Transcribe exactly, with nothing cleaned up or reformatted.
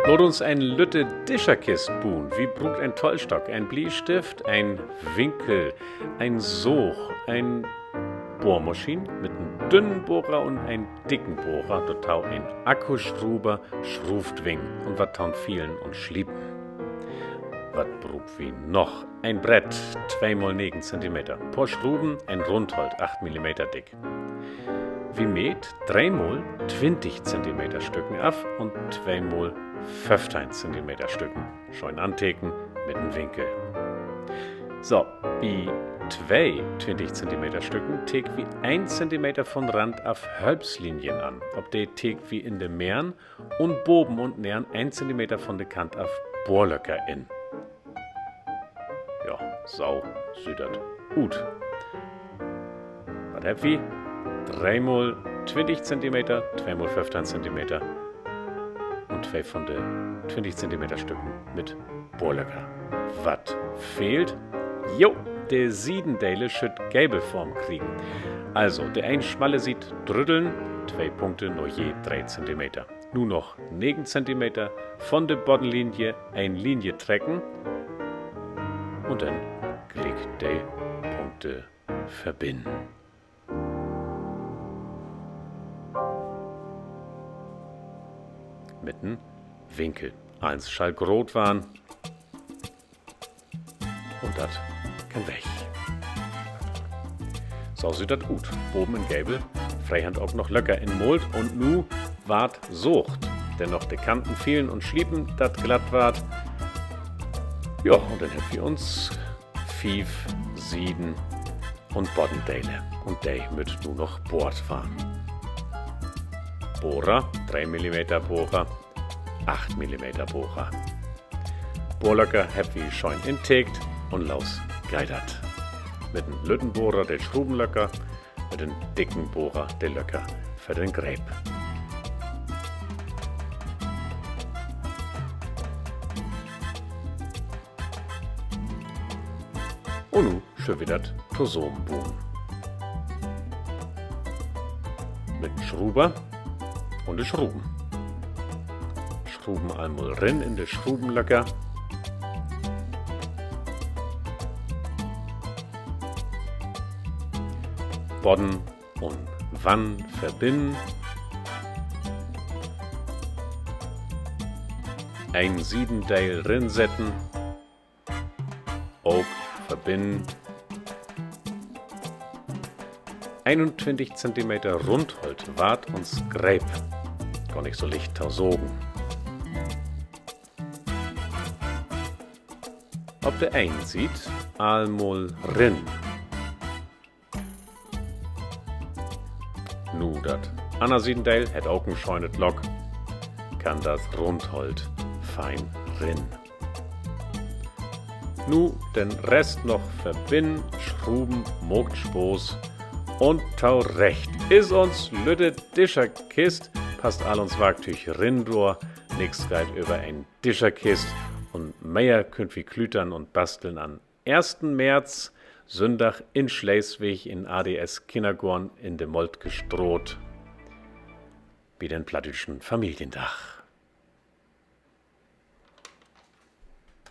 Laat uns en lütte Discherkist buen. Wi bruukt en Tollstock, en Bliestift, en Winkel, en Saag, en Bohrmaschien mit en dünnen Bohrer un en dicken Bohrer, dorto en Akkuschruver, Schruuvdwingen un wat to'n Fielen un Sliepen. Wat bruukt wi noch? En Brett, twee mal negen Zentimeter, poor Schruven, en Rundholt, acht Millimeter dick. Wi meet dreemal twintig Zentimeter Stücken af un tweemal föffteihn Zentimeter Stücken. Schöön anteken mit en Winkel. So, bi twee twintig Zentimeter Stücken teekt wi een Zentimeter von Rand af Hölpslinien an. Op de teekt wi in de Merrn un boven un nerrn een Zentimeter von de Kant af Bohrlöcker in. Ja, so süht dat ut. Wat hebbt wi? Dreemal twintig Zentimeter, tweemal föffteihn Zentimeter un twee von de twintig Zentimeter Stücken mit Bohrlöcker. Wat fehlt? Jo, de Siedendele schüllt Gevelform kriegen. Also, de een smalle Siet drütteln, twee Punkte na je dree Zentimeter. Nu noch negen Zentimeter von de Boddenlinie en Linie trecken un denn gliek de Punkte verbinnen. Mit en Winkel. Allens schall graad warrn. Un dat kann weg. So süht dat ut. Boven in Gevel, freehand ok noch Löcker inmaalt un nu warrt saagt. Denn noch de Kanten fielen un sliepen, dat glatt warrt. Ja, un denn hebbt wi uns fief Sieden- un Boddendele. Un de mööt nu noch bohrt warrn. Bohrer, dree Millimeter Bohrer, acht Millimeter Bohrer. Bohrlöcker hebbt wi schöön inteekt un los geiht dat. Mit en lütten Bohrer de Schruvenlöcker, mit en dicken Bohrer de Löcker för den Greep. Un nu schüllt wi dat tosamen buen. Mit en Schruver un de Schruven. Schruven eenmal rin in de Schruvenlöcker. Bodden un Wann verbinnen. Een Siedendeel rinsetten. Ok verbinnen. Eenuntwintig Zentimeter Rundholt warrt uns Greep. Gor nich so licht to sagen. Op de een Siet allmal rin. Nu dat anner Siedendeel hett ok en schönet Lock, kann dat Rundholt fein rinnen. Nu den Rest noch verbinnen, schruven, maakt Spaaß. Un torecht is uns lütte Discherkist, passt all uns Warktüüg rin dor, nix geiht över en Discherkist. Un mehr köönt wi klütern un basteln an eersten März, Sünndag in Sleswig in A D S Kinnergoorn in de Moltkestraat bi den plattdüütschen Familiendag.